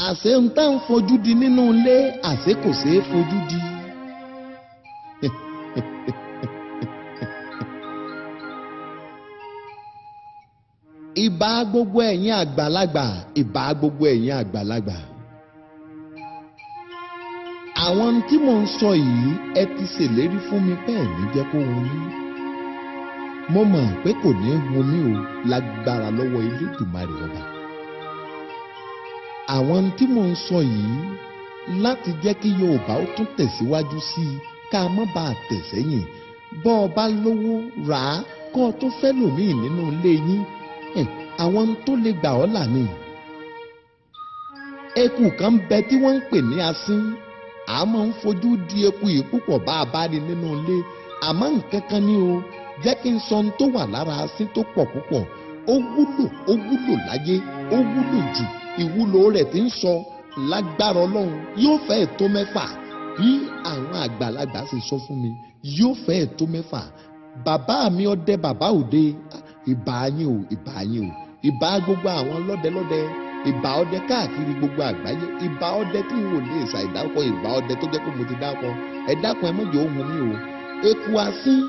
Àṣé ń tá ń fojú di nínú ilé, àṣé kò ṣeé fojú di. Ìbà gbogbo ẹ̀yin àgbàlagbà, ìbà gbogbo ẹ̀yin àgbàlagbà. Àwọn tí mò ń sọ yìí, ẹ ti ṣèlérí fún mi pé ẹ̀ ní jẹ́ kó hun mí. Mo mọ̀ pé kò ní hun mí o, lágbára lọ́wọ́ Elédùmarè ọba. Àwọn tí mò ń sọ yìí láti jẹ́ kí Yorùbá ó tún tẹ̀síwájú sí i, ká má bàa tẹ̀ sẹ́yìn. Bọ́ ọ bá lówó rà á, kó o tún fẹ́ lòmíì nínú ilé yín. Àwọn tó lè gbà ọ́ là ni. Eku kan ń bẹ tí wọ́n ń pè ní asín. A máa ń fojú di eku yìí púpọ̀ bá a bá rí nínú ilé. Àmọ́ nǹkan kan ni o, jẹ́ kí n sọ ohun tó wà lára asín tó pọ̀ púpọ̀. Ó wúlò, ó wúlò láyé, ó wúlò jù. Ìwúlò rẹ̀ ti ń sọ lágbára Ọlọ́run yóò fẹ́ tó mẹ́fà. Bí àwọn àgbàlagbà ṣe sọ fún mi, yóò fẹ́ tó mẹ́fà. Bàbá mi ọdẹ bàbá òde, ìbà yín o, ìbà yín o, ìbà gbogbo àwọn lọ́dẹlọ́dẹ, ìbà ọdẹ káàkiri gbogbo àgbáyé, ìbà ọdẹ tí n ò lè ṣàìdákọ, ìbà ọdẹ tó jẹ́ pé mo ti dákọ. Ẹ dákun, ẹ má jẹ́ ohun mi o. Eku asín,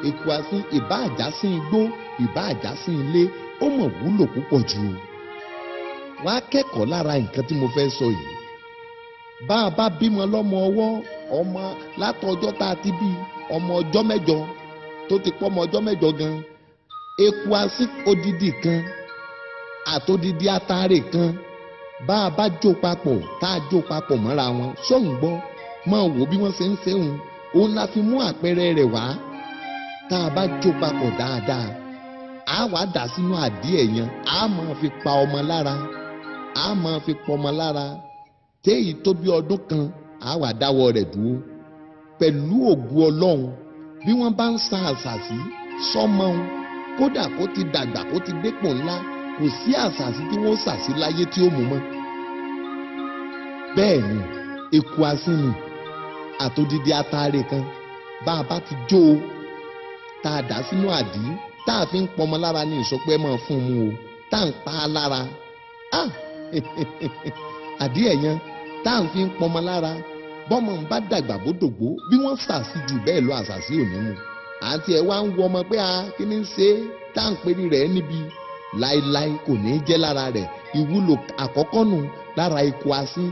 eku asín, ìbà àjàsín igbó, ìbà àjàsín ilé, ó mọ̀ wúlò púpọ̀ jù o. Wá kẹ́kọ̀ọ́ lára nǹkan tí mo fẹ́ sọ yìí. Bá a bá bímọ lọ́mọ ọwọ́, ọmọ látọjọ́ tá a ti bí, ọmọ ọjọ́ mẹ́jọ tó ti pọ́ ọmọ ọjọ́ mẹ́jọ gan, eku asín odidi kan àtodidi atare kan, bá a bá jó papọ̀, tá a jó papọ̀ mọ́ra wọn, sóun gbọ́, máa wò bí wọ́n ṣe ń ṣe òun, òun la fi mú àpẹẹrẹ rẹ̀ wá. Tá a bá jó papọ̀ dáadáa, a wá dà sínú àdí ẹ̀yàn, a máa fi pa ọmọ lára, a máa fi pọ ọmọ lára. Téyì tó bí ọdún kan, a wá dáwọ́ rẹ̀ dúró. Pẹ̀lú ògùn Ọlọ́run, bí wọ́n bá ń sa àṣàsí sọ́mọ òun, kódà kó ti dàgbà kó ti dépò ńlá, kò sí àṣàsí tí wọ́n ṣàṣí láyé tí ó mú mọ́. Bẹ́ẹ̀ ni eku asín ni àtòdìdí atare kan, bá a bá ti jó o, tá a dà sínú àdí, tá a fi ń pọmọ lára ní ìsọpẹ́ máa fún un mu o, tá a ń pa á lára. Àdí ẹ̀yàn tá a fi ń pọmọ lára, bọ́mọ ń bá dàgbà bó dògbó, bí wọ́n ṣàṣì jù bẹ́ẹ̀ lọ, àṣàṣì ò ní mu. Àǹtí ẹ̀ wá ń wọ ọmọ pé a kí ni ń ṣe tá à ń pè rẹ̀ níbi láéláé kò ní jẹ́ lára rẹ̀. Ìwúlò àkọ́kọ́ nù lára eku asín.